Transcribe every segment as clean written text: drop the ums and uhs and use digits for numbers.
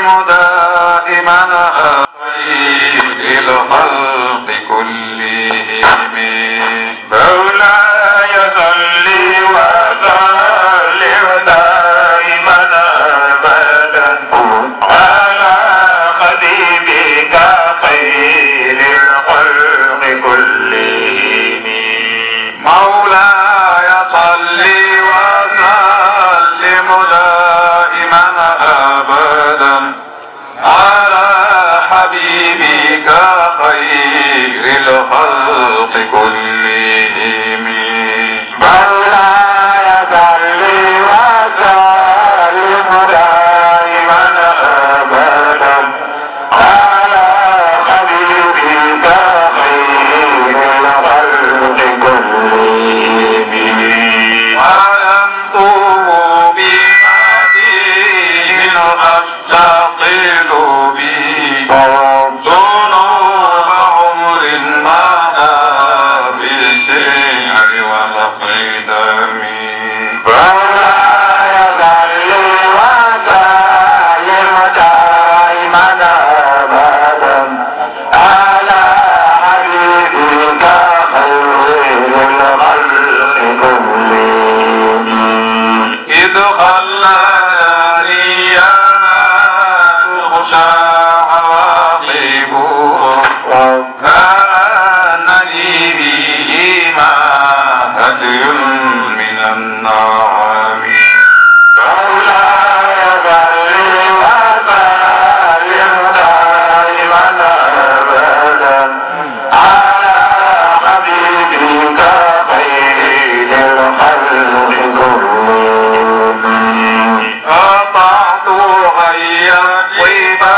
وسلم دائما خير الخلق كلهم مولاي صل وسلم دائما ابدا على حبيبك خير الخلق كلهم مولاي صل وسلم دائما ابدا على حبيبك خير الخلق كلهم مولاي صل وسلم دائما ابدا على حبيبك خير الخلق كلهم علمته بمدين أستقل به ذنوب عمر مدى في الشعر والخدم مولاي صل وسلم دائما أبدا على حبيبك خير الخلق كلهم إذ خلاني يا تخشى عواقبه وكان لي بهما هدي من النعم مولاي صل وسلم دائما أبدا على حبيبك خير الخلق كلهم قطعت غي الصبا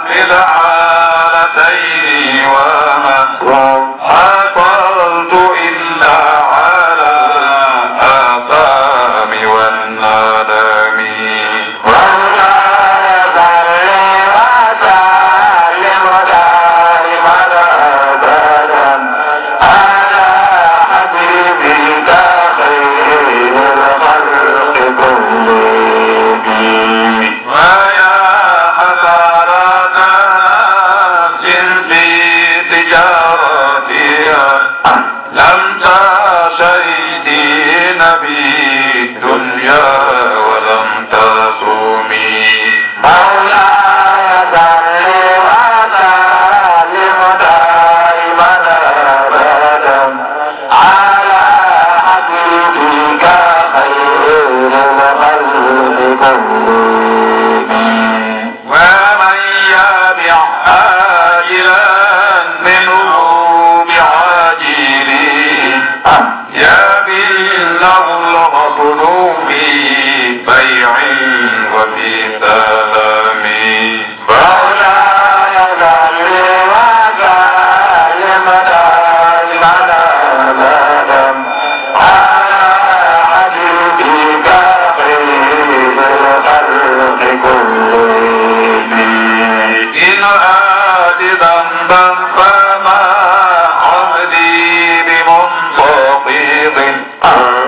في العالتين وما حصلت إلا على الآثام والندم مولاي صل وسلم دائما أبدا على حبيبك خير الخلق كلهم ويا حسرة نفس في تجارتها لم تشري دين بالدنيا ولم تصومي مولاي صل وسلم دائما أبدا على حبيبك خير الخلق كلهم ومن يبع عاجلا منه بعاجله يبله الغبن في بيع وفي سلام مولاي صل وسلم دائما أبدا على حبيبك خير الخلق كلهم إن آت ذنبا فما عهدي بمنتقض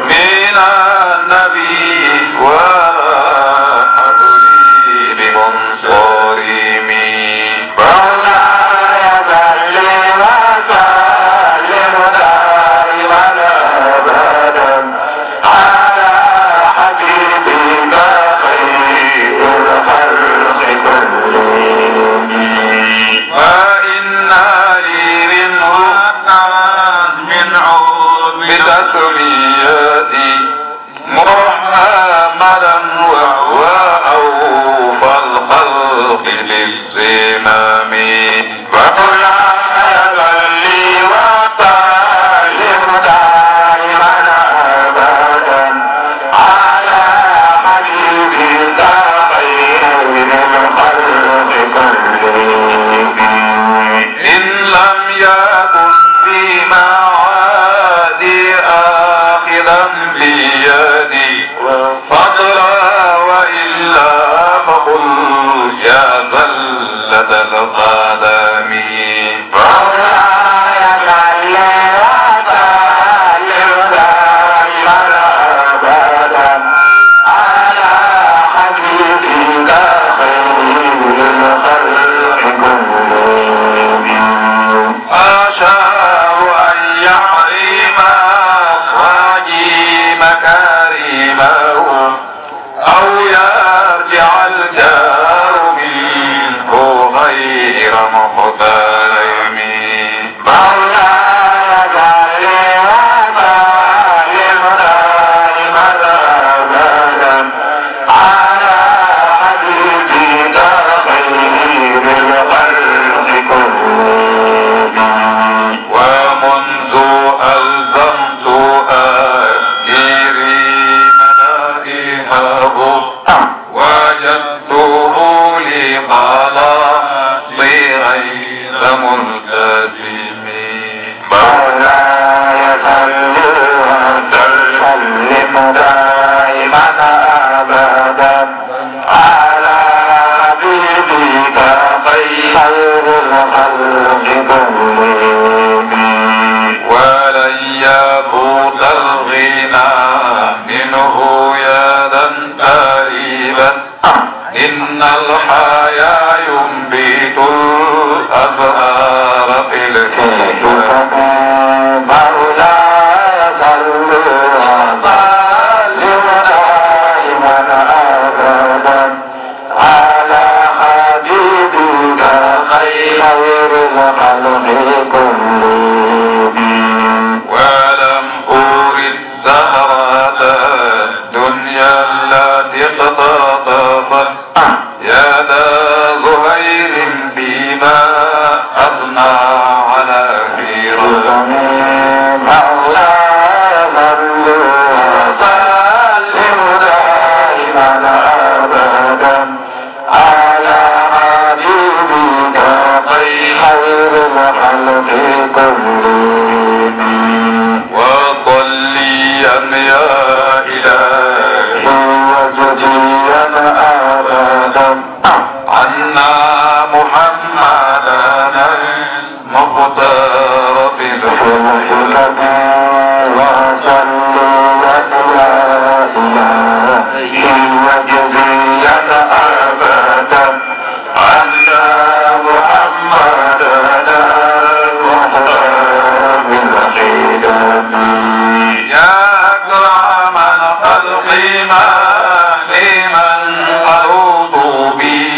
من النبي ولا حبلي بمنصرم مولاي صل وسلم دائما أبدا على حبيبك خير الخلق كلهم فإن لي منه من عود بتسميتي محمدا وهو أوفى الخلق للزمام مولاي صل وسلم دائما أبدا على حبيبك خير الخلق كلهم إن لم يكن في معادي آخذا بيدي فضلا وإلا فقل يا ذلة القدم مولاي صل وسلم دائما أبدا على حبيبك خير الخلق كلهم ولن يفوت الغنى منه يدا قريبا إن الحياة ينبت الأزهار في الحكمة مولاي صل وسلم دائما أبدا على حبيبك خير الخلق كلهم ولم أرد زهرة الدنيا التي اقتطفت يد زهير بما أثنى على هيرم مولاي صل وسلم دائما أبدا على حبيبك خير الخلق كلهم وصليا يا إلهي وجزيا أبدا عنا محمدنا المختار في الحلم وصليا يا إلهي وجزيا أبدا عنا محمدنا المختار في الحلم يا أكرم الخلق ما لمن ألوذ به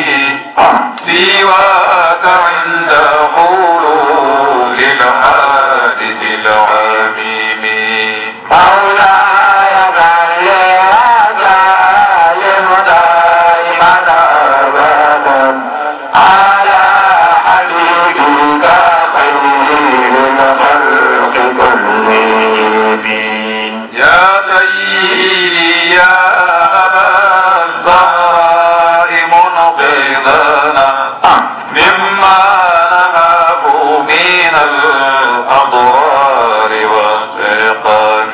سواك عند حلول الحادث العميم مولاي صل وسلم دائما أبدا على حبيبك خير الخلق كلهم يا سيدي يا أبا الزهراء منقذنا مما نخاف من الأضرار والسقام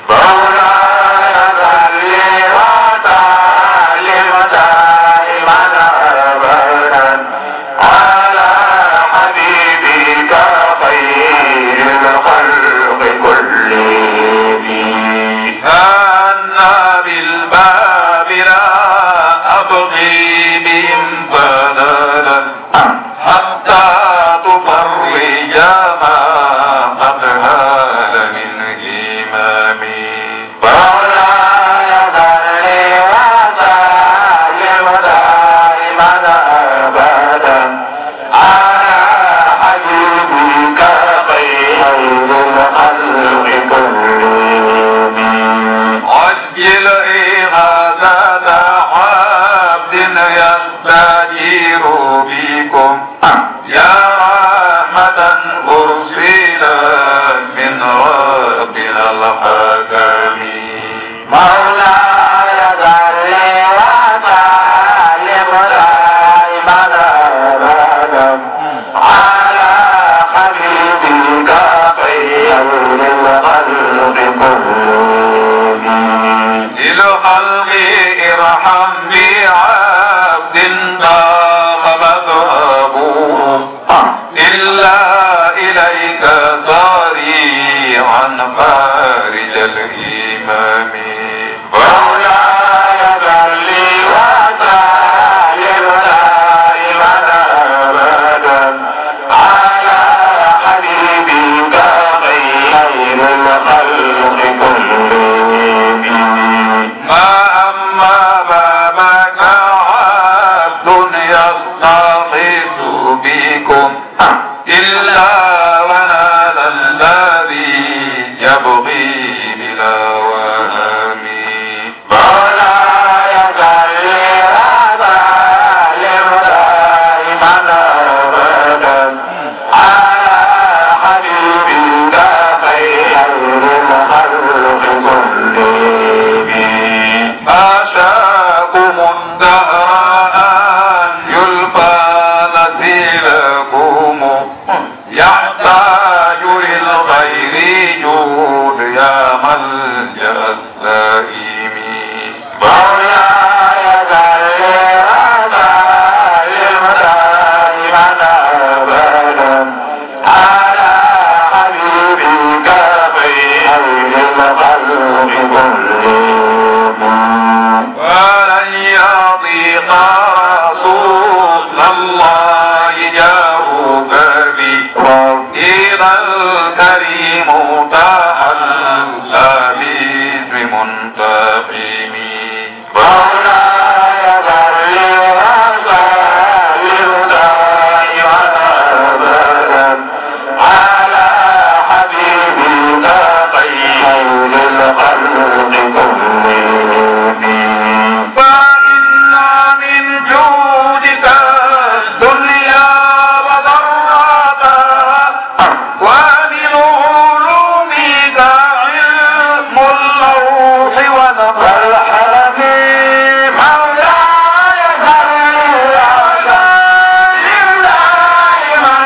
مولاي صل وسلم دائما أبدا على حبيبك خير الخلق كلهم أنا بالباب لا أبغي بهم بدلا حتى تفرج ما قد هال من إمامي مولاي صل وسلم دائما أبدا على حبيبك خير الخلق كلهم عجل إغاثة عبد يستجير بكم يا رحمة أرسلت من ربنا الحكم مولاي صل وسلم دائما أبدا على حبيبك خير الخلق كلهم للخلق ارحم بعبد ضاق مذهبه إلا إليك صريعا فارج الإمام مولاي صل وسلم دائما أبدا على حبيبك خير الخلق كلهم ما أما بابك عبد يستغيث بكم إلا ونال الذي يبغي بلا وهم مولاي صل وسلم دائما أبدا على حبيبك خير الخلق كلهم ما شاكم الدهر أن يلفى نسيلكم رسول الله جاءوك إذا الكريم تحلى باسم منتقم مولاي صل وسلم دائما أبدا على حبيبك خير الخلق كلهم فإن من جودك الدنيا وضرتها ومن علومك علم اللوح ونفر الحلم مولاي صل وسلم دائما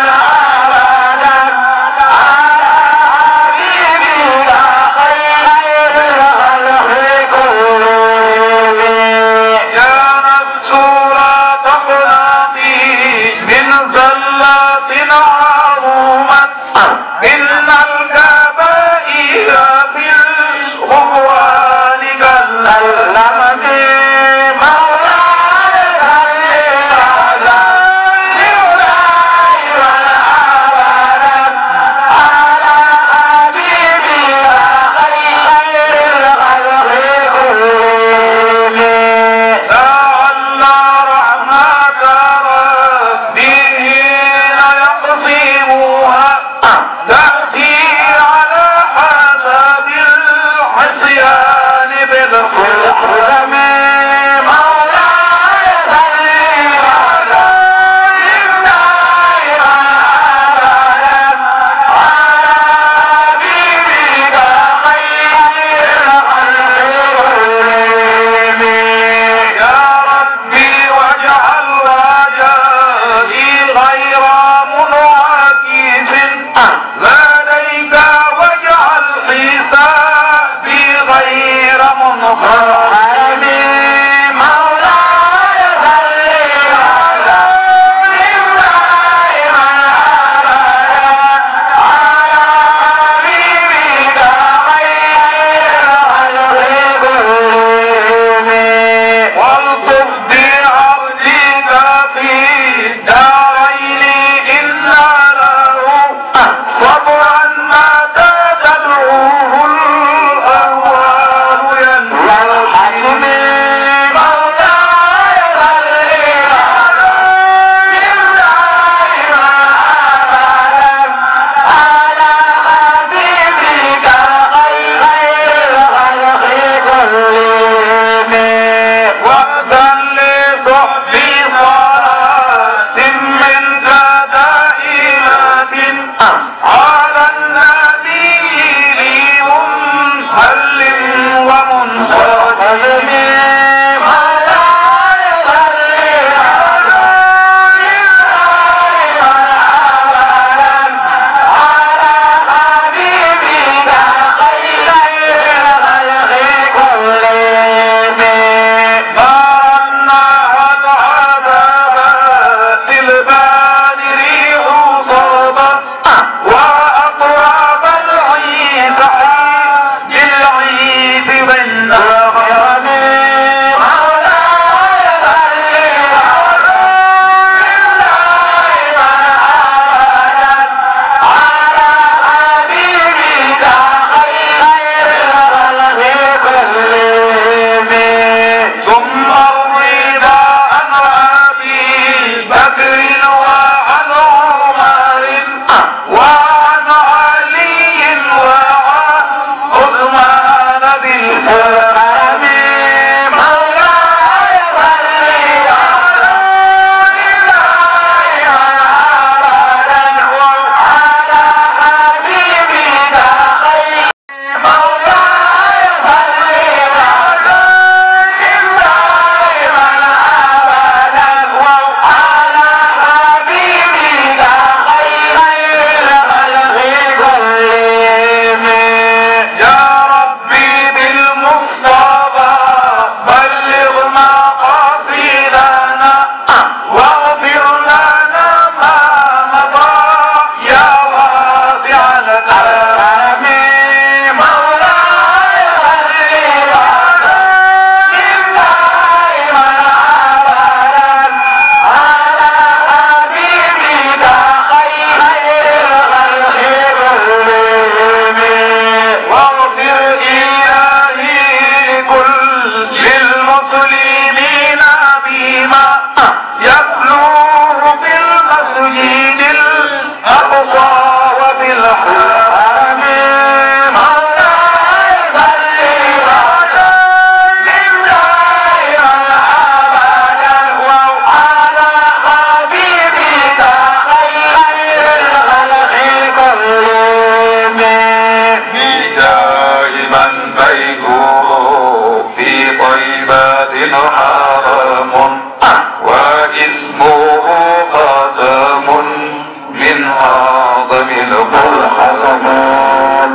أبدا على حبيبك خير الخلق كلهم يا نفس لا تقنطي من زلة عظمت إن الكبائر في الغفران كاللمم مولاي صل وسلم دائما أبدا على حبيبك خير الخلق كلهم لعل رحمة ربي حين يقسمها تأتي على حسب العصيان بالخلق مولاي صل وسلم دائما أبدا على حبيبك خير الخلق كلهم يا ربي واجعل وجهي غير منعكس لديك واجعل حسابي غير منخرم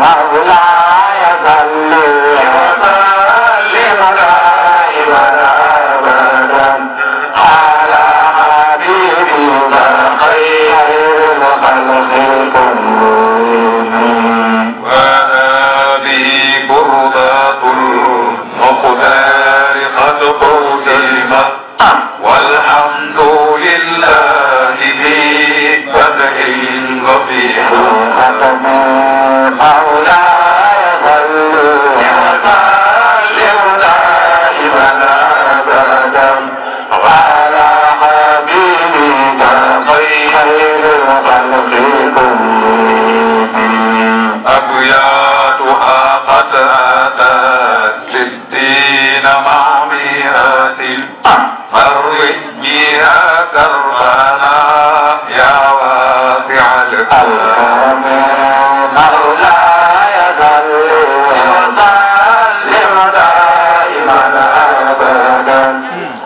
مولاي صل وسلم دائما ابدا على حبيبك خير الخلق كلهم. وهذه بردة المختار قد ختمت والحمد لله في بدء وفي ختم. مولاي صل وسلم دائما ابدا على حبيبك خير الخلق كلهم. أبياتها قد أتت 60 مع 100 فرق بها كربنا يا واسع الكرم. مولاي صل وسلم دائما ابدا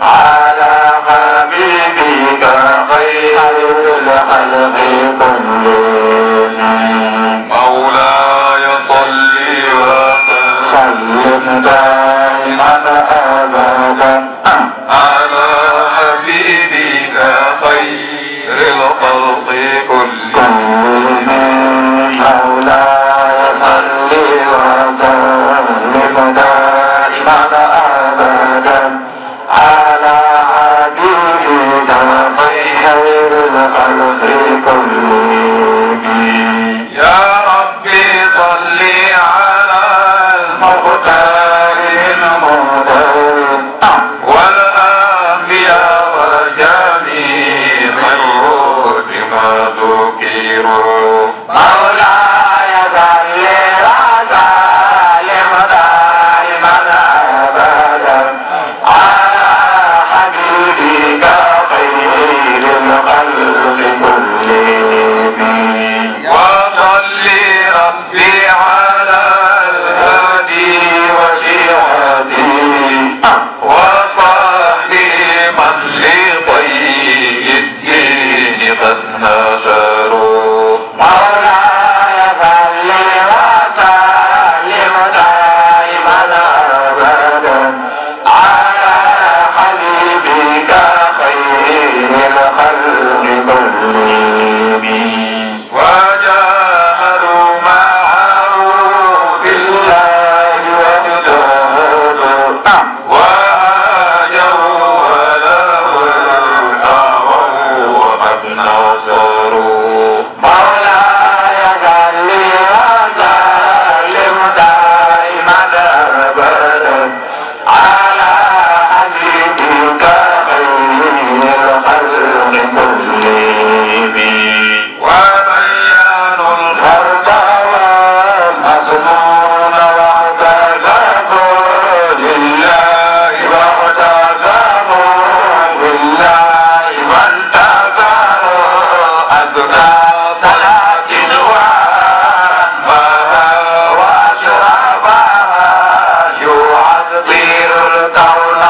على حبيبك خير الخلق كلهم. مولاي صل سلم دائما ابدا على حبيبك خير الخلق كلهم. مولاي صل وسلم دائما ابدا على حبيبك خير الخلق كلهم. يا ربي صل على مختار المختار والأنبياء وجميع الرسل ما ذكروا. مولاي صل وسلم دائما ابدا على حبيبك خير الخلق كلهم. وصل ربي على الهادي وشيعته وصحبه من لطي الدين قد نشروا. مولاي صل وسلم دائما ابدا على حبيبك خير الخلق كلهم. وجاهدوا معه في الله واجتهدوا وهاجروا وله الأعوى وقد نصروا. مولاي صل وسلم دائما ابدا على حبيبك خير الخلق كلهم. وبينوا الفرق والمسنون واعتصموا لله واعتصموا بالله وانتصروا أثنى صلاة وأنباها وأشرفها يعطر الكون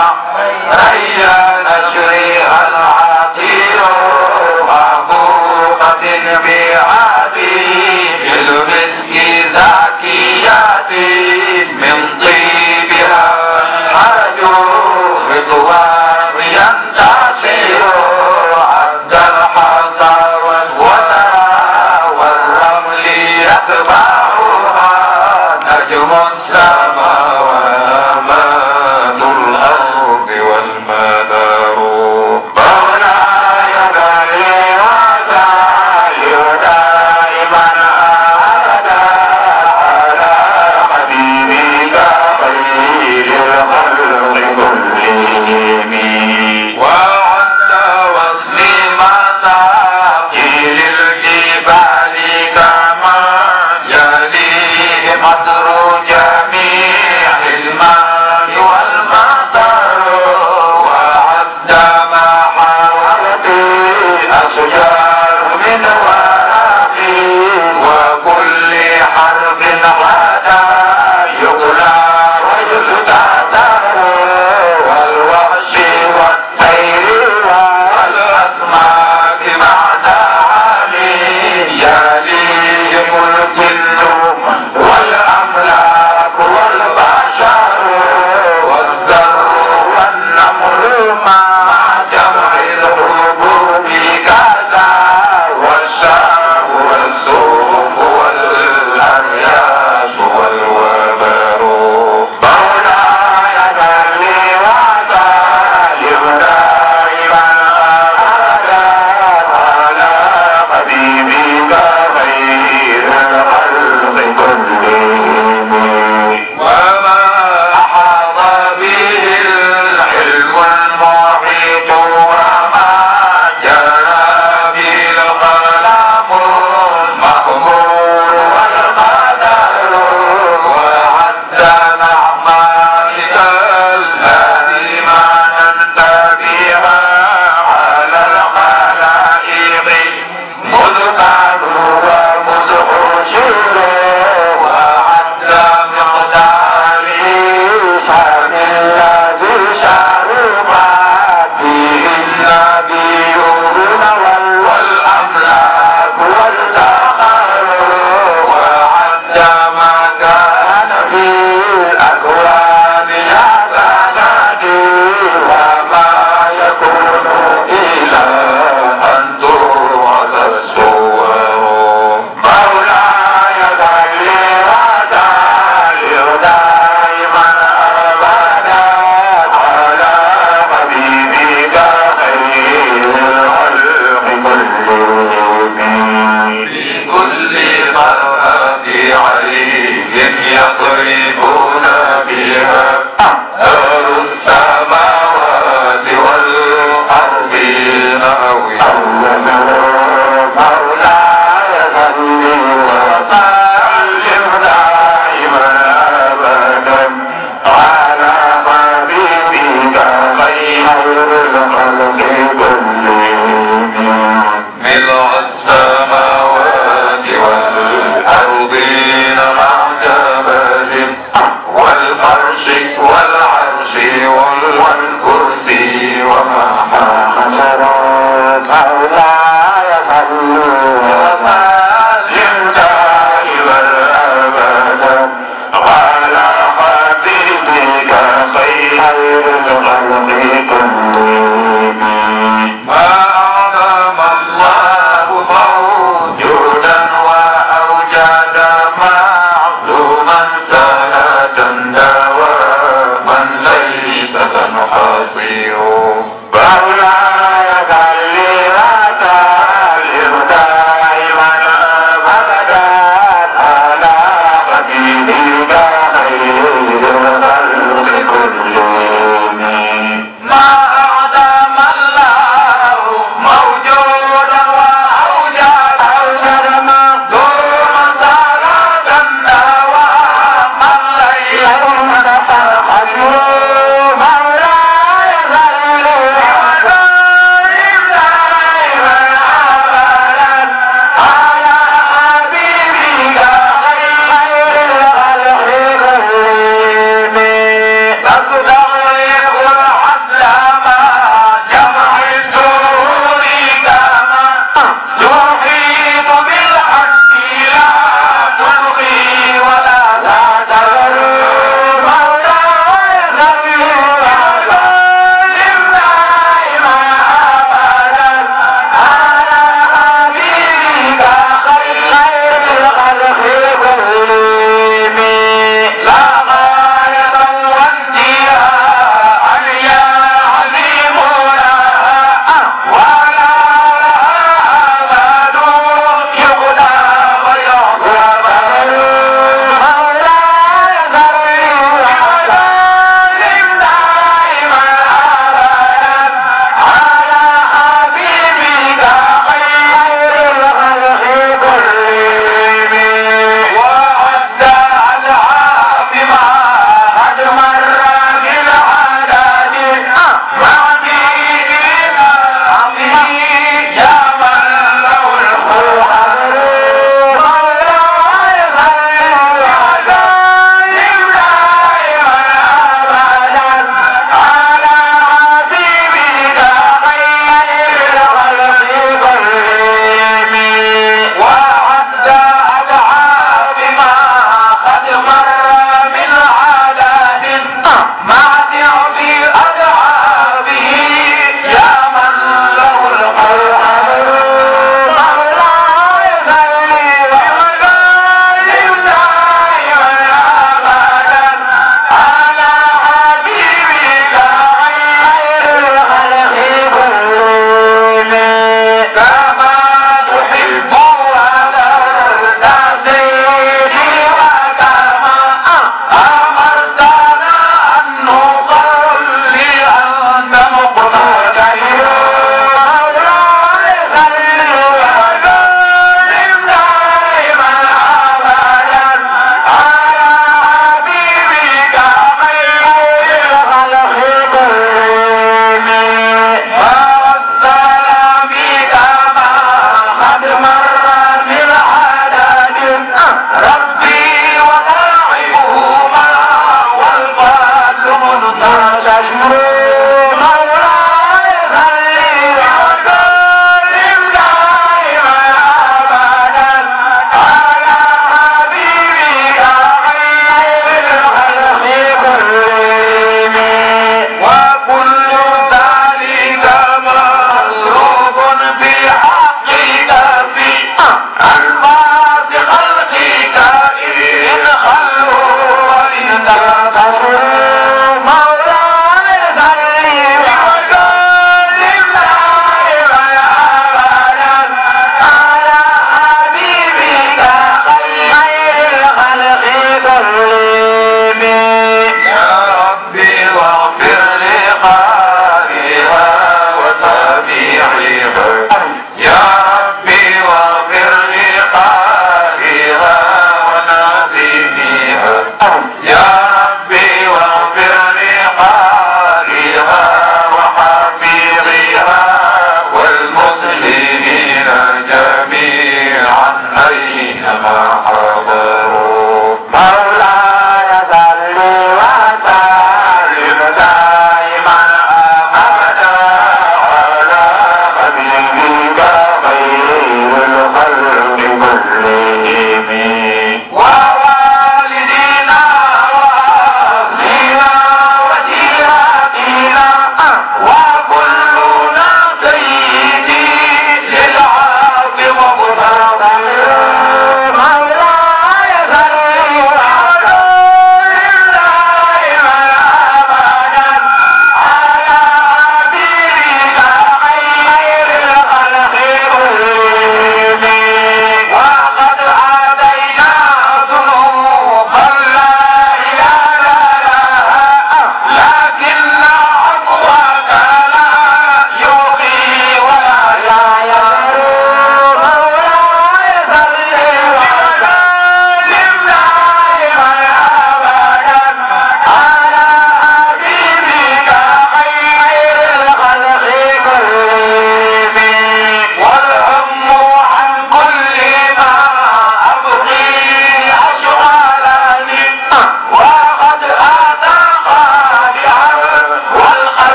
ريا نشرها العطير محبوبة بعدي في المسك زاكيات من طيبها حرج رضوان ينتشر عد الحصى والوثى والرمل يتبعها نجم السماء وامات الارض والمدار. مولاي صل وسلم دائما ابدا على حبيبك خير الخلق كلهم. وعد وزن مساقي للجبال كما يليه مطر جميع الماء والمطر. وعد ما حولت أشجار من ورقي وكل حرف حتى يقلى ويستعتر والوحش والطير والأسماك بعد عامي يليه ملك النبوي مولاي صل وسلم دائما ابدا على حبيبك خير الخلق كلهم ملء السماوات والأرضين مع جبل والفرش والعرش والكرسي وما حشرت مولاي صل وسلم دائما ابدا على حبيبك خير الخلق كلهم ما أعظم الله موجودا وأوجد معلوما سنة دواما ليس تنحصر مولاي صل وسلم دائما ابدا على حبيبك خير الخلق كلهم ما أعظم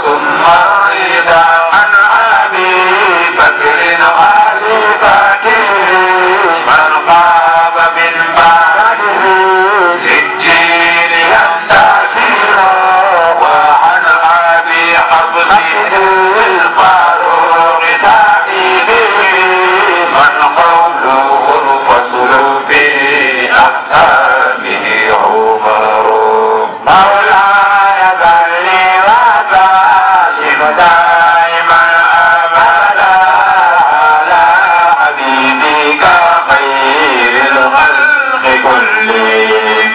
ثم الرضا عن أبي بكر خليفته من خاب من بعده للدين ينتصر وعن أبي حفص الفاروق صاحبه من قوله الفصل في أحكامه عمر مولاي صل وسلم دائما أبدا على حبيبك خير الخلق كلهم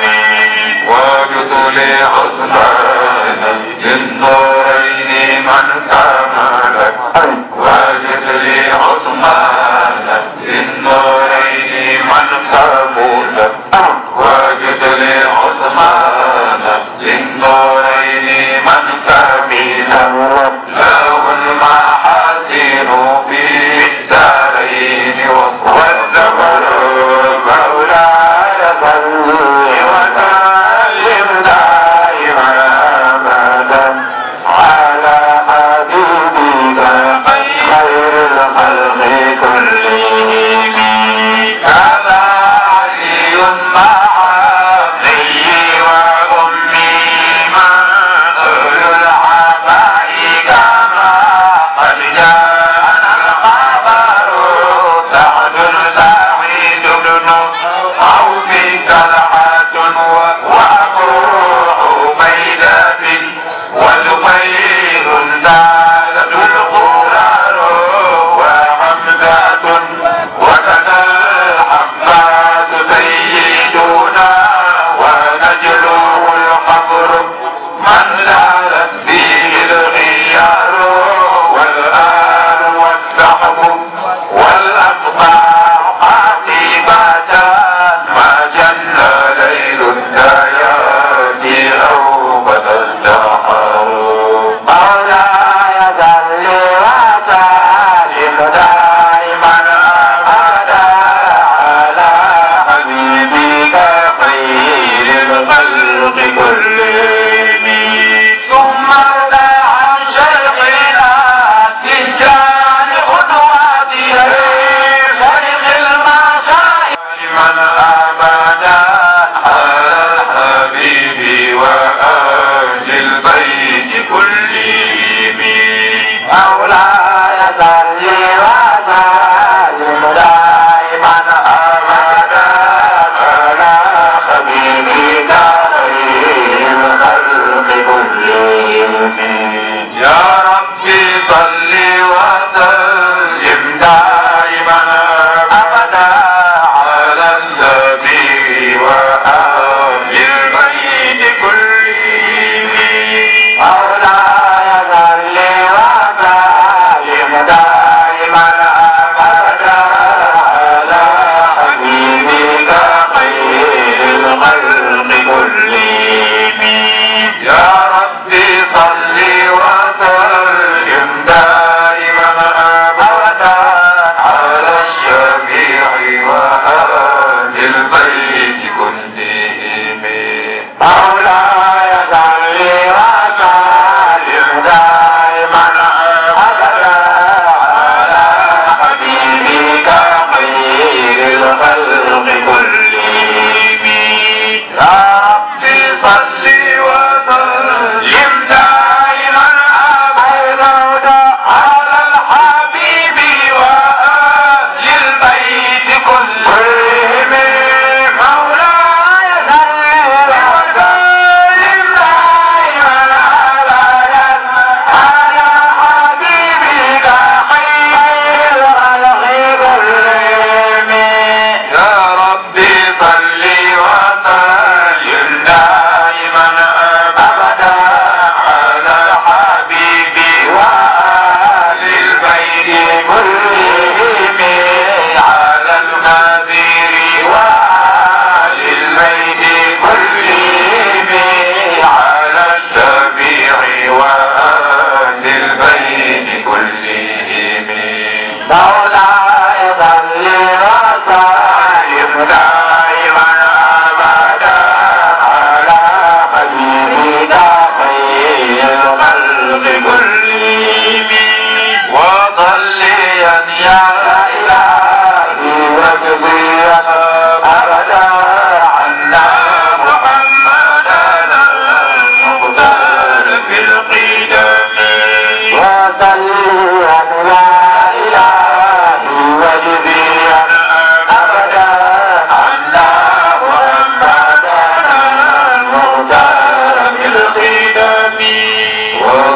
وجد لعثمان ذي النورين من كملت وجد لعثمان ذي النورين من كملت وجد لعثمان ذي النورين من كملت له المحاسن في الدارين والزمن مولاي صل وسلم دائما أبدا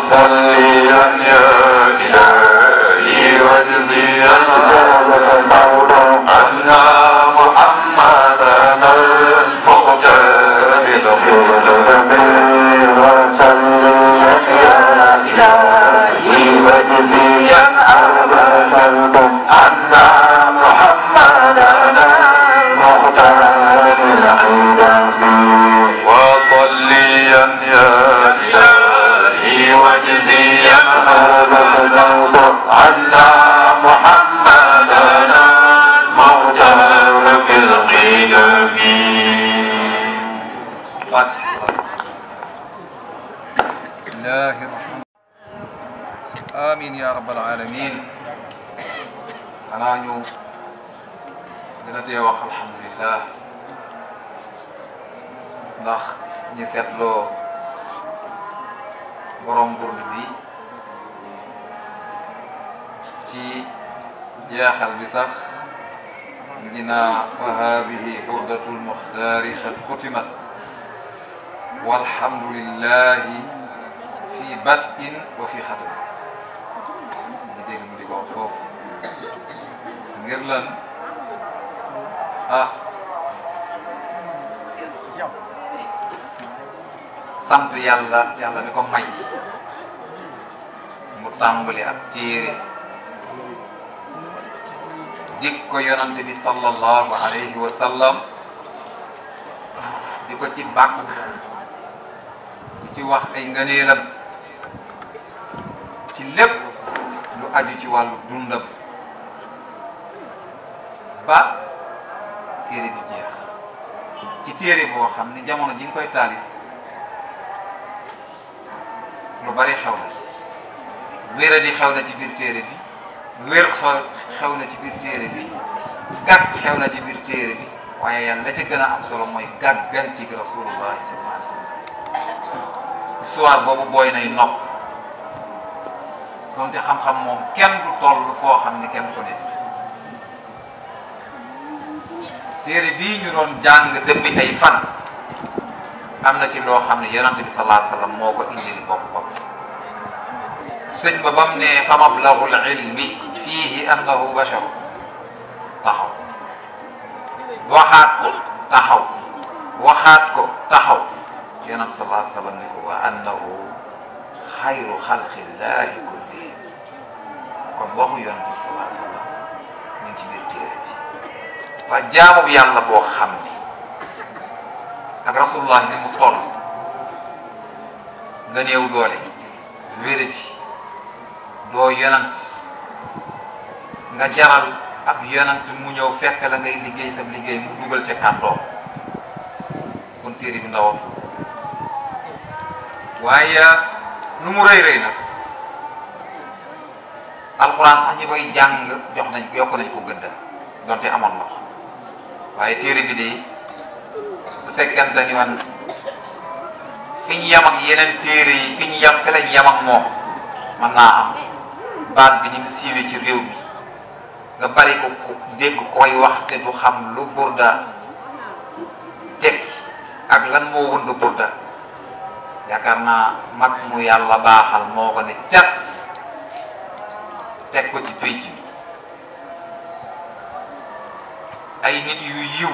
وصليا يا إلهي واجزيا أن محمدا المختار بالخلد وصليا يا إلهي واجزيا أن محمدا المختار بالخلد وصليا يا إلهي واجزيا أن محمدا المختار بالقدم. الله الرحمن آمين يا رب العالمين. xanaa ñu dina tee wax alhamdulillah ndax ñi seetloo borom burdu bi ci jeexal bi sax dina wa haadihi burdatul muxtaari xad xutimat walhamdulillahi fi bad'in wa fi xatam ñu dégg mu di ko wax foofu ngir lan sant yàlla mi ko may mu tàmbali ab téere dik ko yonante bi sallallahu alayhi wa sallam di ko ci bàkk ci wax ay ngëneelam ci lépp lu aju ci wàllu dundam ba téere bi jeex ci téere boo xam ne jamono ji nga koy taalif lu bari xew na wéradi xew na ci biir téere bi wér xew na ci biir téere bi gàgg xew na ci biir téere bi waaye yàlla la ca gën a am solo mooy gàggantik rasulullah sallallahu alayhi wa sallam histoire boobu booy nay nopp donte xam-xam moom kenn du toll foo xam ne kenn ko nit téere bii ñu doon jàng depuis ay fan am na ci loo xam ne yonent bi sallallahu alayhi wa sallam moo ko indil boppam sëñ ba bam ne fa mablagul ilmi fiihi annahu basharu taxaw waxaat ko taxaw waxaat ko taxaw yonent sallallahu alayhi wa sallam ne ko wa annahu xayru xalqillahi kullihim kon waxu yonent bi sallallahu alayhi wa sallam ñu ngi ci biir téere bi waa jaamu bi yàlla boo xam ni ak rasulullah ni mu toll nga néew doole wéradi doo yonant nga jaral ab yonant mu ñëw fekk la ngay liggéey sa liggéey mu dugal ca kàddoom kon téere bi ndawam waaye nu mu rëy rëy nag alxuraan sax ñi koy jàng jox nañ yokk nañ ko gëdd donte amoon na ko waaye téere bi de su fekkente ni man fi ñu yam ak yeneen téere yi fi ñu yam fi lañ yam ak moom mën naa am baat bi ni mu siiwee ci réew mi nga bari ko dégg koy wax te du xam lu burda tekki ak lan moo wund burda yaakaar naa mag mu yàlla baaxal moo ko ne cas teg ko ci pénc bi ay nit yu yiw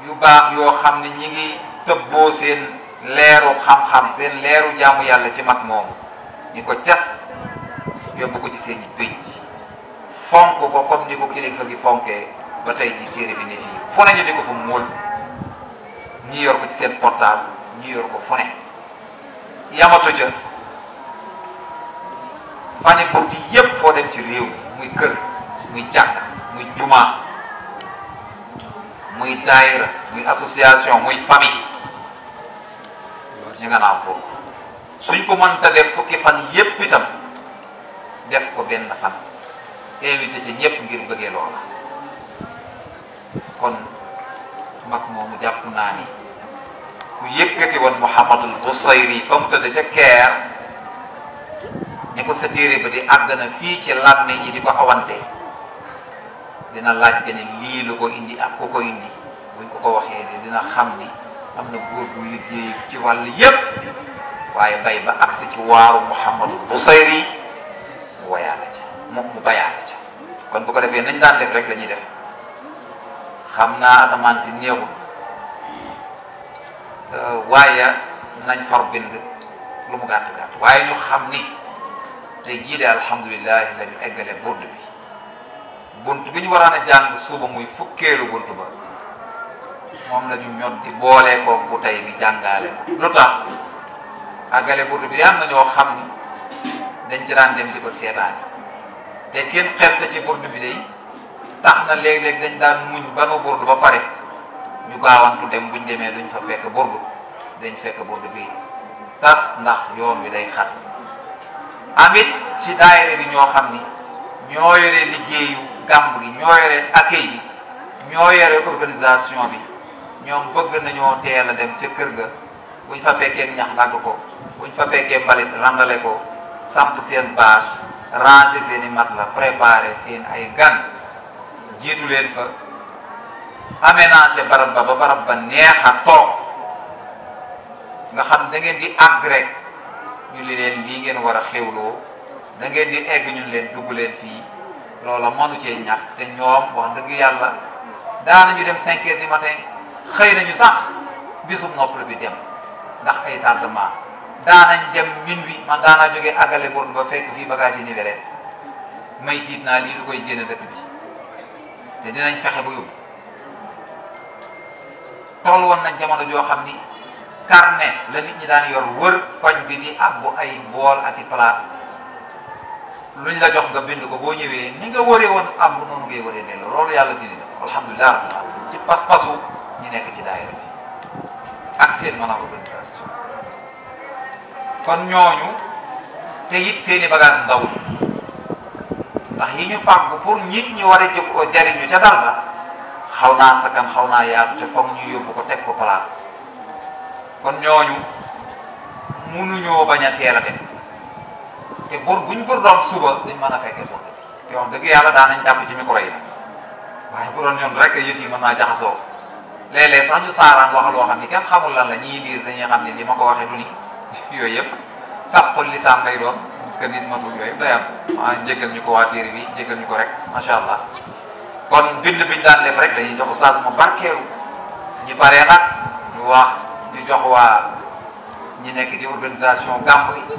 yu baax yoo xam ne ñi ngi tëbboo seen leeru xam-xam seen leeru jaamu yàlla ci mag moomu ñi ko cas yóbbu ko ci seen i pénc fonk ko comme ni ko kilifa gi fonkee ba tey ji téere bi ne fii fu ne ñu di ko fa móol ñi yor ko ci seen portable ñi yor ko fu ne yamatu ca fani pour bi yépp foo dem ci réew muy kër muy jàkk muy juma muy daayira muy association muy famille ñu nga naaw boobu suñ ko mënta def fukki fan yépp itam def ko benn fan invité ci ñépp ngir bëggee loola kon mag moomu jàpp naa ni ku yëkkati woon Muhammadul Busayri fa mu tëdd ca Keer ñi ko sa téere ba di àgg na fii ci làmmiñ yi di ko awante dina laajte ni lii lu ko indi ak ku ko indi buñ ko ko waxee ni dina xam ni am na góor bu liggéey ci wàll yépp waaye bay ba agsi ci waaru Muhammadul Busayri mu wayaale ca mu bayaale ca kon bu ko defee nañ daan def rek la ñuy def xam naa asamaan si néewul waaye nañ far bind lu mu gàtt gàtt waaye ñu xam ni tey jii de alhamdulilahi la ñu eggale burd bi bunt bi ñu waraan a jàng suba muy fukkeelu bunt ba moom la ñu ñot di boole ko bu tey bi jàngaale lu tax àggale burd bi am na ñoo xam ni dañ ci daan dem di ko seetaani te seen xerte ci burd bi day tax na léeg-léeg dañ daan muñ banu burd ba pare ñu gaawantu dem buñ demee duñ fa fekk burd dañ fekk burd bi tas ndax yoon wi day xat amit ci daayira bi ñoo xam ni ñoo yore liggéeyu gàmb gi ñoo yore accueil bi ñoo yore organisation bi ñoom bëgg nañoo teel a dem ca kër ga buñ fa fekkee ñax dagg ko buñ fa fekkee mbalit randale ko samp seen bâche ranger seen i mat la préparer seen ay gan jiitu leen fa aménager barab ba barab ba neex a toog nga xam da ngeen di àgg rek ñu li leen lii ngeen war a xewloo da ngeen di egg ñun leen dugg leen fii loola mënu cee ñàkk te ñoom wax dëgg yàlla daanañu dem 5 heures du matin xëy nañu sax bisum noppal bi dem ndax ay tardement daanañ dem minuit man daanaa jógee àggale borne ba fekk fii bagage yi nivelé may tiit naa lii lu koy génn dëkk bi te dinañ fexe ba yóbbu toll woon nañ jamono joo xam ni carnet la nit ñi daan yor wër koñ bi di abbu ay bool ak i palaat luñ la jox nga bind ko boo ñëwee ni nga wëree woon abbu noonu ngay wëree delloo loolu yàlla ci dina alhamdulilah rabbil alamin ci pas-pasu ñi nekk ci daayira bi ak seen mën a organisation kon ñooñu te it seeni bagage ndaw ndax yi ñu fàggu pour nit ñi war a jëf ko jariñu ca dal ba xaw naa sakan xaw naa yaatu te foog ñu yóbbu ko teg ko place kon ñooñu munuñoo bañ a teel a dem te buñ doon suba dañ mën a fekkee bor te wax dëgg yàlla daan nañ jàpp ci micro yi waaye bu doon ñoom rek yëf yi mën naa jaxasoo léeg-léeg sax ñu saaraan wax loo xam ni kenn xamul lan la ñii liir dañuy xam ne li ma ko waxee du ni yooyu yëpp sax xol lisaan lay doon parce que nit matul yooyu yëpp day am jéggal ñu ko waa téere bi jéggal ñu ko rek macha allah kon bind biñ daan def rek dañuy jox oustaz mu barkeelu suñu paree nag ñu wax ñu jox waa ñi nekk ci organisation gàmb gi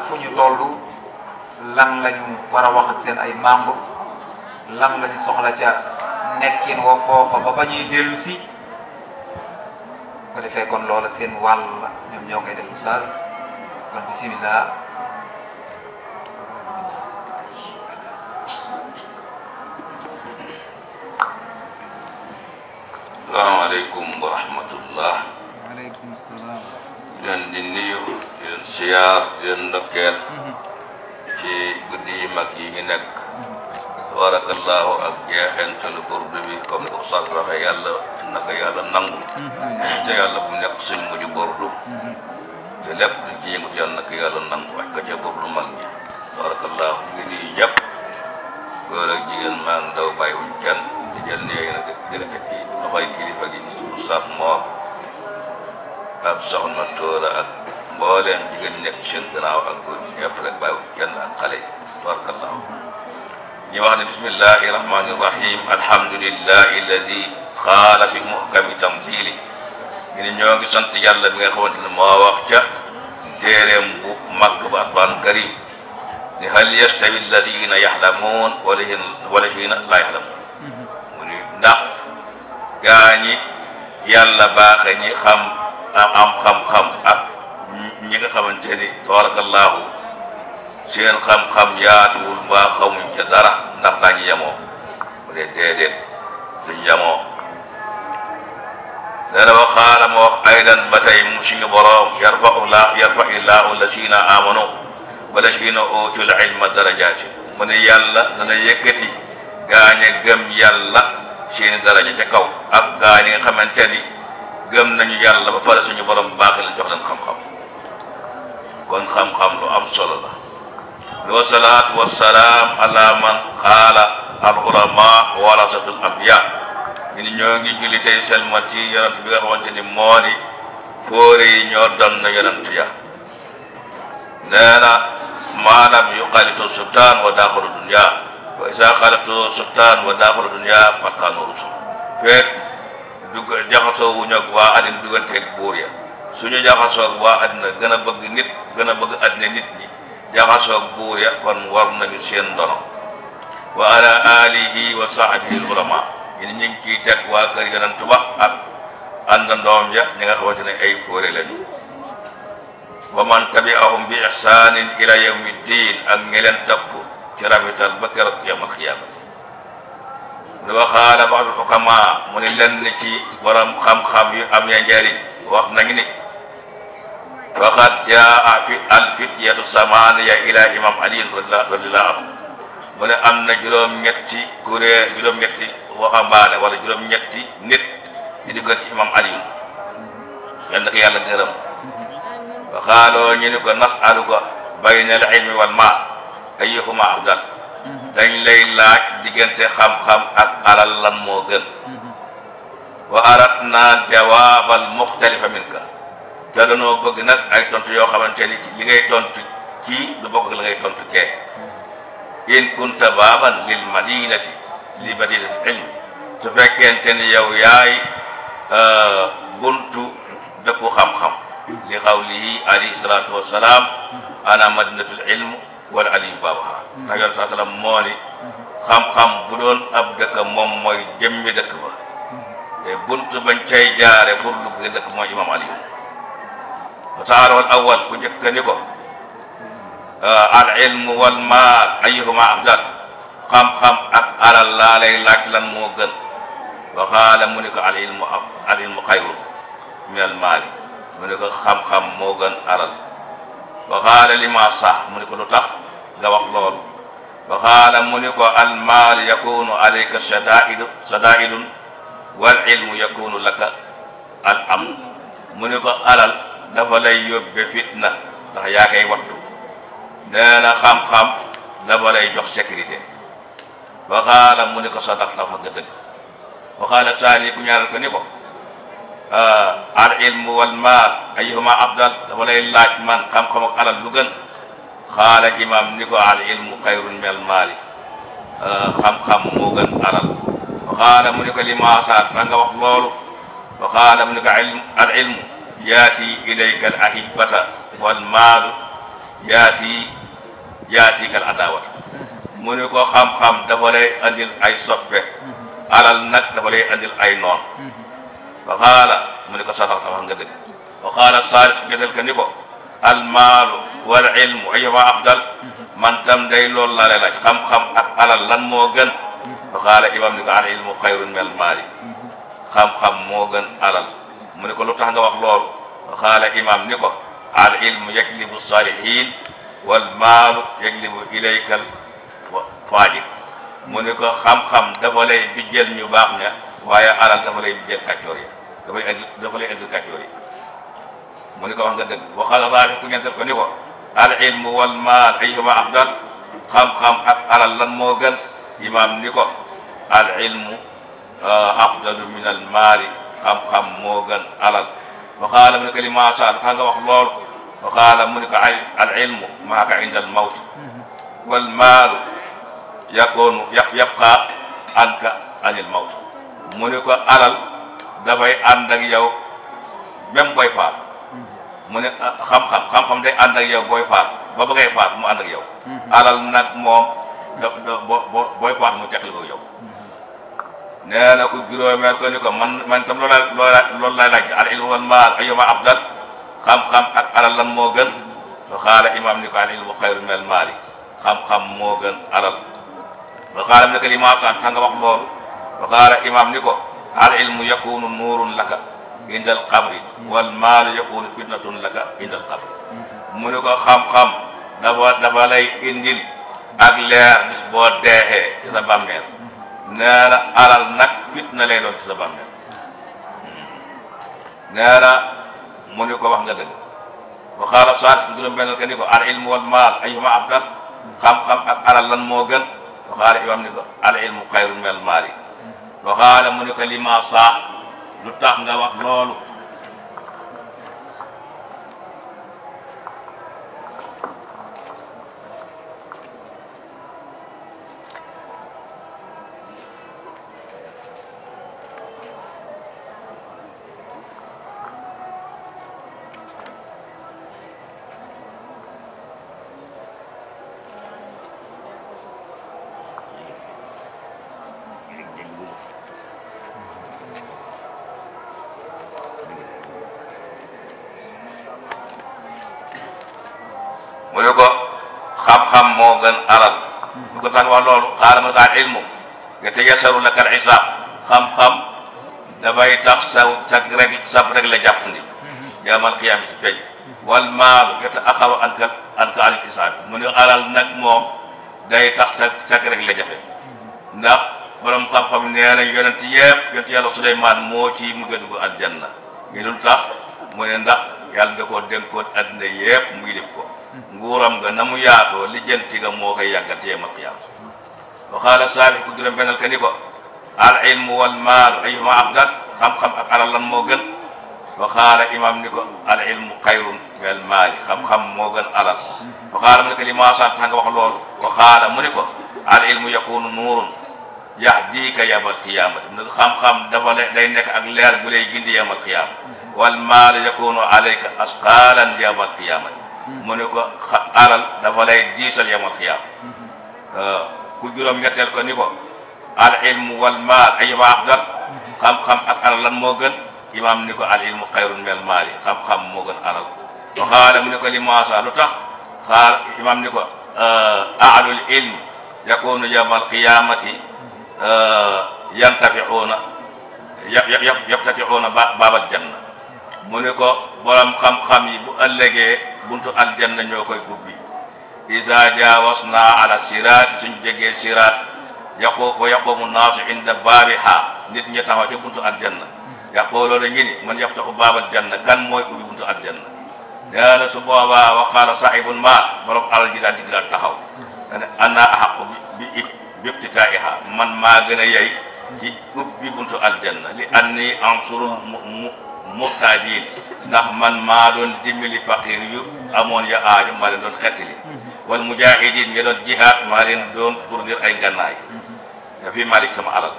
fu ñu toll lan la ñu war a wax ak seen ay membre lan la ñu soxla ca nekkin wa foofa ba ñuy dellu si ko defee kon loola seen wàll la ñoom ñoo koy def oustaz kon bisimilah. salaamaaleykum wa rahmatullah. waaleykum salaam. leen di nuyu di leen siyaar di leen ndokkeel ci guddi yi mag yi ñu nekk tabarakallahu ak jeexentalu burdu bi comme ni ko Oustaz waxee yàlla naka yàlla nangu te yàlla bu nekk suñ mujj burdu te lépp luñ ci yëngu yàlla naka yàlla nangu ak ka ca burdu mag ñi tabarakallahu ñu ngi nuyu ñëpp góor ak jigéen maa ngi ndaw bàyyiwuñ kenn di jël néegi nag jërëjëf ci loxoy kilifa gi Oustaz Mor ak soxna Tóora ak mbooleem jigéen ñi nekk seen gannaaw ak góor ñi ñëpp rek bàyyiwuñ kenn ak xale yi tabarakallahu ñu wax ne bismillahi rahmani rahim alhamdulillahi alladi xaala fi muhkami tanzili ñu ne ñoo ngi sant yàlla bi nga xamante ne moo wax ca téeréem bu mag ba alquran karim ni hal yastawi alladina yaxlamuun walladina laa yaxlamuun mu ni ndax gaa ñi yàlla baaxe ñi xam am xam-xam ak ñi nga xamante ni tabarakallahu seen xam-xam yaatuwul mbaa xamuñ ca dara ndax daañu yemoo mu dee déedéet duñ yemoo dana wa xaala ma wax aydan ba tey mu suñu boroom yarfa illahu lasina amanu wa lasina utul ilma darajaati mu ne yàlla dana yëkkati gaañe gëm yàlla seeni daraja ca kaw ak gaañe nga xamante ni gëm nañu yàlla ba pare suñu borom baaxee la jox leen xam-xam kon xam-xam lu am solo la wasalaatu wasalaam ala man qaala al ulama warasatul anbiya ñu ni ñoo ngi julli tey selma ci yonent bi nga xamante ni moo ni fóore yi ñoo doon na yonent ya nee na maalam yuxaalitu sultaan wa daaxalu dunya wa isa xaalatu sultaan wa daaxalu dunya faqaanu rusul feet dugg jaxasoo wuñ ak waa àddina dugganteeg buur ya suñu jaxasoo ak waa àddina gën a bëgg nit gën a bëgg àddina nit ñi jaxasoo ak buur ya kon war nañu seen ndono wa ala alihi wa sahbihi ulama ñu ngi ciy teg waa kër yonent ba ak àndandoom ja ñi nga xamante ne ay fóore lañu wa man tabi'ahum bi ihsanin ila yawmi ddin ak ñi leen topp ci rafetal ba keroog yawmal qiyaama lu waxaala ba'du hukama mu ne lenn ci borom xam-xam yu am ya njariñ wax nañu ni waqad jaa fi alfityatu samaniya ila imam ali radiyallahu anhu mu ne am na juróom-ñetti kuréel juróom-ñetti waxambaane wala juróom-ñetti nit di duggal ci imam ali yal na ko yàlla gërëm wa xaaloo ñu ni ko nasaluka bayna al ilmi wal maal ayyuhuma afdal dañ lay laaj diggante xam-xam ak alal lan moo gën wa aratna jawaabal muxtalifa minka te danoo bëgg nag ay tontu yoo xamante ni li ngay tontu kii du bokk la ngay tontu kee in kunta baaban lil madinati li madinati ilmi su fekkente ni yow yaay buntu dëkku xam-xam li xawlihi alayhi salaatu wassalaam ana madinatul ilm wala aliyu baabaha ndax yoon saa salaam moo ni xam-xam bu doon ab dëkk moom mooy jëmmi dëkk ba te buntu bañ cay jaare pour dugg dëkk mooy imam aliyu wa taala wal awal ku njëkk ni ko al ilmu wal maal ayyuhuma afdal xam-xam ak alal laa lay laaj lan moo gën wa qaala mu ni ko al ilmu xayrun min al maali mu ni ko xam-xam moo gën alal wa qaala lima sax mu ni ko lu tax nga wax loolu wa qaala mu ni ko al maal yakunu alayka sadaidun wal ilmu yakunu laka al amn mu ni ko alal dafa lay yóbbe fitna ndax yaa koy wattu nee na xam-xam dafa lay jox sécurité wa qaala mu ni ko sadaqta wax nga dëgg wa qaala saani ku ñaaral ko ni ko al ilmu wal maal ayyuhuma afdal dafa lay laaj man xam-xam ak alal lu gën xaala imam ni ko al ilmu xayrun min al maali xam-xam moo gën alal wa qaala mu ni ko lima saat nga wax loolu wa qaala mu ni ko al ilmu yaati ilayka al ahibata wal maalu yaati kal adawata mu ni ko xam-xam dafa lay andil ay soppe alal nag dafa lay andil ay noon wa qaala mu ni ko sadaqta wax nga dëgg wa qaala saalis gedel ka ni ko al maalu wal ilmu ayyuhuma afdal man tam day loolu laa lay laaj xam-xam ak alal lan moo gën wa qaala imam ni ko al ilmu xayrun min al maali xam-xam moo gën alal mu ni ko lu tax nga wax loolu wa qaala imam ni ko al ilmu yaklibu salihin wal maalu yaklibu ilaykal faajir mu ni ko xam-xam dafa lay bijjel ñu baax ña waaye alal dafa lay bijjel kàccoor yi dafa lay indi kàccoor yi mu ni ko wax nga dëgg wa qaala raabi ku ñeenteel ko ni ko al ilmu wal maal ayyuhuma afdal xam-xam ak alal lan moo gën imam ni ko al ilmu afdalu min al maali xam-xam moo gën alal wa qaala mu ni ko li ma saa tax nga wax loolu wa qaala mu ni ko al ilmu maaka inda al mawti wal maalu yakunu yabqa anka anil mawt mu ni ko alal dafay ànd ak yow même booy faat mu ne xam-xam day ànd ak yow booy faat ba ba ngay faat mu ànd ak yow alal nag moom booy faat mu teqli ko yow nee na ko juróomeel ko ni ko man tam loolu laay laaj al ilmu wal maal ayyuhuma afdal xam-xam ak alal lan moo gën wa qaala imam ni ko al ilmu xayrun min al maali xam-xam moo gën alal wa qaala mu ne ko li ma sant nga wax loolu wa qaala imam ni ko al ilmu yakunu nuurun laka inda al qabri wal maalu yakunu fitnatun laka inda al qabri mu ne ko xam-xam dafa lay indil ak leer bis boo deexee ci sa bàmmeel nee na alal nag fitna lay doon ci sa bàmmeel nee na mu ne ko wax nga dëgg wa qaala saat juróom-benn ka ni ko al ilmu wal maal ayyuhuma afdal xam-xam ak alal lan moo gën wa qaala imam ni ko al ilmu xayrun min al maali wa qaala mu ne ko lima saa lu tax nga wax loolu mu ne ko xam-xam moo gën alal bu ko tax wax loolu xaaral ma daal ilmu nga te yasaru laka al isaab xam-xam dafay tax sa rek la jàpp ni yawmal qiyaama si feeñ wal maalu nga te axaru anka anil isaab mu ne alal nag moom day tax sa rek la jafe ndax borom xam-xam nee nañ yonent yàlla Suleymaan moo ci mu gën dugg aljanna ngi lu tax mu ne ndax yàlla da koo dénkoon addina yëpp muy def ko nguuram nga na mu yaatoo lijjanti nga moo koy yàggal ci yawmal qiyaama wa qaala saabi ku juróom bennal ka ni ko al ilmu wal maalu ayyuhuma afdal xam-xam ak alal lan moo gën wa qaala imam ni ko al ilmu xayrun minal maali xam-xam moo gën alal wa qaala mu ne ko li ma sant nga wax loolu wa qaala mu ne ko al ilmu yakunu nuurun yahdika yawmal qiyaamati mu ne xam-xam dafa day nekk ak leer bu lay gindi yawmal qiyaama wal maalu yakunu alayka asqaalan yawmal qiyaamati mu ne ko alal dafa lay diisal yawmal qiyaama ku juróom ñetteel ko ni ko al ilmu wal maal ayyuhuma afdal xam-xam ak alal lan moo gën imam ni ko al ilmu xayrun minal maali xam-xam moo gën alal wa qaala mu ne ko li maasa lu tax xaala imam ni ko aalul ilmi yakunu yawmal qiyaamati yaftatihuuna baabal janna mu ne ko borom xam-xam yi bu ëllëgee buntu aljanna ñoo koy ubbi iza jaawasna ala siraat suñ jegee siraat wa yaqumu naasu inda baabiha nit ñi taxaw ci buntu aljanna yaquluuna ngi ni man yaftahu baabal janna kan mooy ubbi buntu aljanna nee na su boobaa wa qaala saahibul maal borom alal ji daal di daal taxaw dane ana ahaqu bi iftitaa'iha man maa gën a yey ci ubbi buntu aljanna li anni ansurul muhtaajin ndax man maa doon dimbali faqir yu amoon ya aajo maa leen doon xettali wal mujahidin nga doon jihaad maa leen doon fournir ay ngànnaay nga fi malik sama alal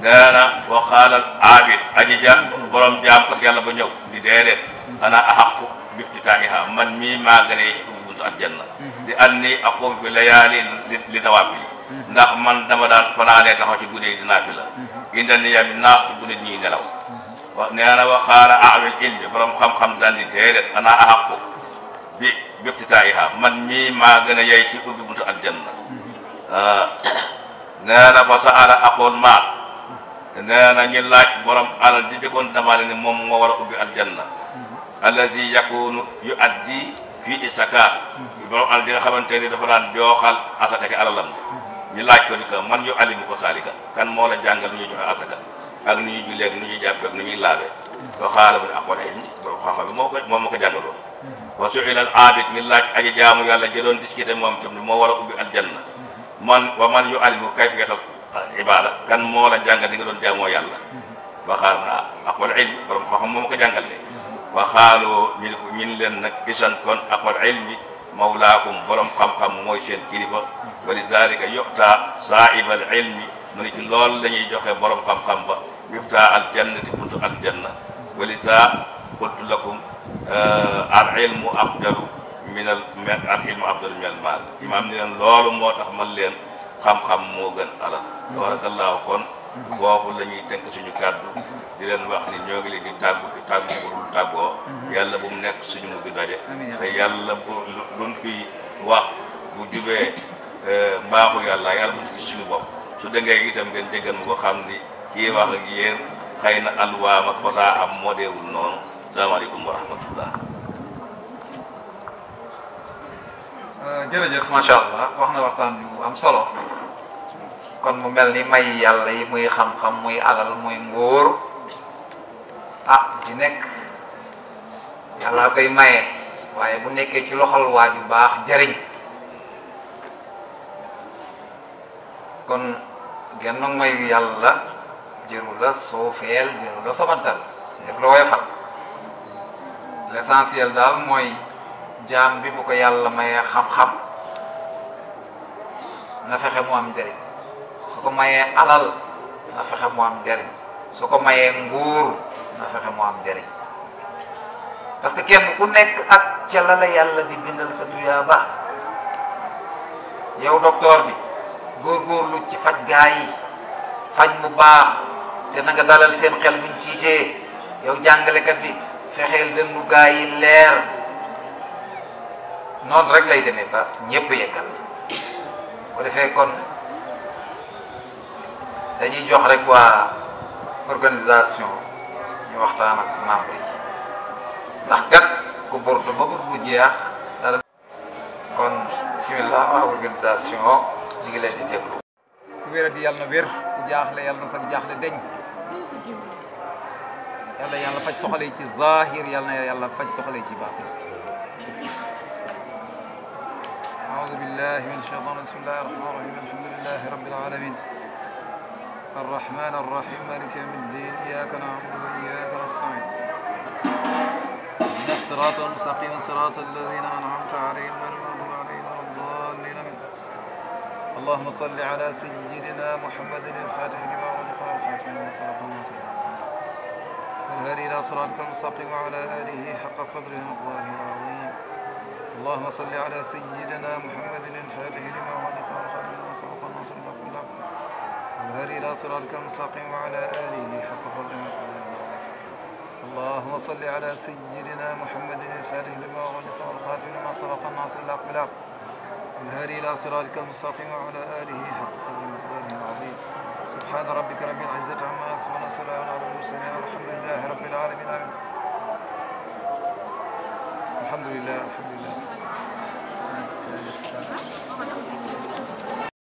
nee na wa qaala aabid aji ja borom jaam ko yàlla ba ñëw di déedéet ana ahaqu bi iftitaa'iha man mii maa gën a yey ci ubbi buntu aljanna li anni aqum fi layaali li nawaafil ndax man dama daan fanaanee taxaw ci guddi di naafila inda niyaami naas ci guddi ñuy nelaw nee na wa qaala a'lul ilmi borom xam-xam daan di déedéet ana ahaqu bi iftitaa'iha man mii maa gën a yey ci ubbi buntu aljanna nee na fa sa'ala aqul maal nee na ñu laaj borom alal di jëkkoon damaale ni moom moo war a ubbi aljanna allazi yakunu yu'addi fi isakaat borom alal di nga xamante ni dafa daan jooxal asaka ci alalam ñu laaj ko ni ko man yu alimu ko saalika kan moo la jàngal nu ñuy joxe asaka ak nu ñuy jullee ak nu ñuy jàppee ak nu ñuy laabee wa qaala mu ne aqwal ilmi borom xam-xam bi moom moo ko jàngaloon wa su'ila al aabid ñu laaj aji jaamu yàlla jëloon discuter moom tam moo war a ubbi aljanna man yu alimu kayfa yatal ibada kan moo la jàngal di nga doon jaamoo yàlla wa qaala mu ne aqwal ilmi borom xam-xam moo ko jàngal de wa qaalu ñu leen nag isan kon aqwal ilmi mawlaakum borom xam-xam mooy seen kilifa wa lidalika yu'ta saa'ibal ilmi mu ne ci loolu la ñuy joxe borom xam-xam ba yufta aljannati buntu aljanna wa liza qultu lakum al ilmu afdalu min al maal imaam ni leen loolu moo tax man leen xam-xam moo gën alal tabarakallahu kon foofu la ñuy tënk suñu kàddu di leen wax ni ñoo ngi leen di tàggoo yàlla bu mu nekk suñu mujj daje te yàlla bu luñ fi wax bu jubee mbaaxu yàlla yàlla bu ci suñu bopp su dëngee itam ngeen jéggal mu ko xam ni kii wax ak yéen xëy na alwaam ak fasaa am moo deewul noonu salaamaaleykum wa rahmatullah. jërëjëf macha allah wax na waxtaan bi bu am solo kon mu mel ni may yàlla yi muy xam-xam muy alal muy ngóor di nekk yàlla koy maye waaye bu nekkee ci loxol waa ju baax jariñ kon genn mayu yàlla jëru la suufeel jëru la sobantal def la woyofal l'essentiel daal mooy jaam bi bu ko yàlla mayee xam-xam na fexe mu am njëriñ su ko mayee alal na fexe mu am njëriñ su ko mayee nguur na fexe mu am njëriñ parce que kenn ku nekk ak ca la la yàlla di bindal sa tuyaaba yow docteur bi góorgóorlu ci faj gaa yi faj mu baax te na nga dalal seen xel buñ tiitee yow jàngalekat bi fexeel dënnu gaa yi leer noonu rek lay demee ba ñëpp yeggal bu defee kon dañuy jox rek waa organisation ñu waxtaan ak membre yi ndax kat ku burdu ba burdu jeex dara kon bismillah waa organisation ñu ngi leen di déglu. ku wér di yàlla na wér ku jaaxle yàlla na sax jaaxle deñ yàlla faj soxla yi ci zahir yàlla na yàlla faj soxla yi ci baatin. أعوذ بالله من الشيطان بسم الله الرحمن الرحيم الحمد لله رب العالمين الرحمن الرحيم مالك يوم الدين إياك نعبد وإياك نستعين اهدنا الصراط المستقيم صراط الذين أنعمت عليهم غير المغضوب عليهم ولا الضالين اللهم صل على سيدنا محمد الفاتح لما أغلق والخاتم لما سبق الناصر والهادي إلى صراطك المستقيم وعلى آله حق قدره ومقداره العظيم اللهم صل على سيدنا محمد الفاتح لما أغلق والخاتم لما سبق الناصر بالحق والهادي إلى صراطك المستقيم وعلى آله حق قدره ومقداره العظيم اللهم صل على سيدنا محمد الفاتح لما أغلق والخاتم لما سبق الناصر بالحق والهادي إلى صراطك المستقيم وعلى آله حق قدره ومقداره العظيم سبحان ربك رب العزة عما يصفون وسلام على المرسلين والحمد لله رب العالمين. الحمد لله.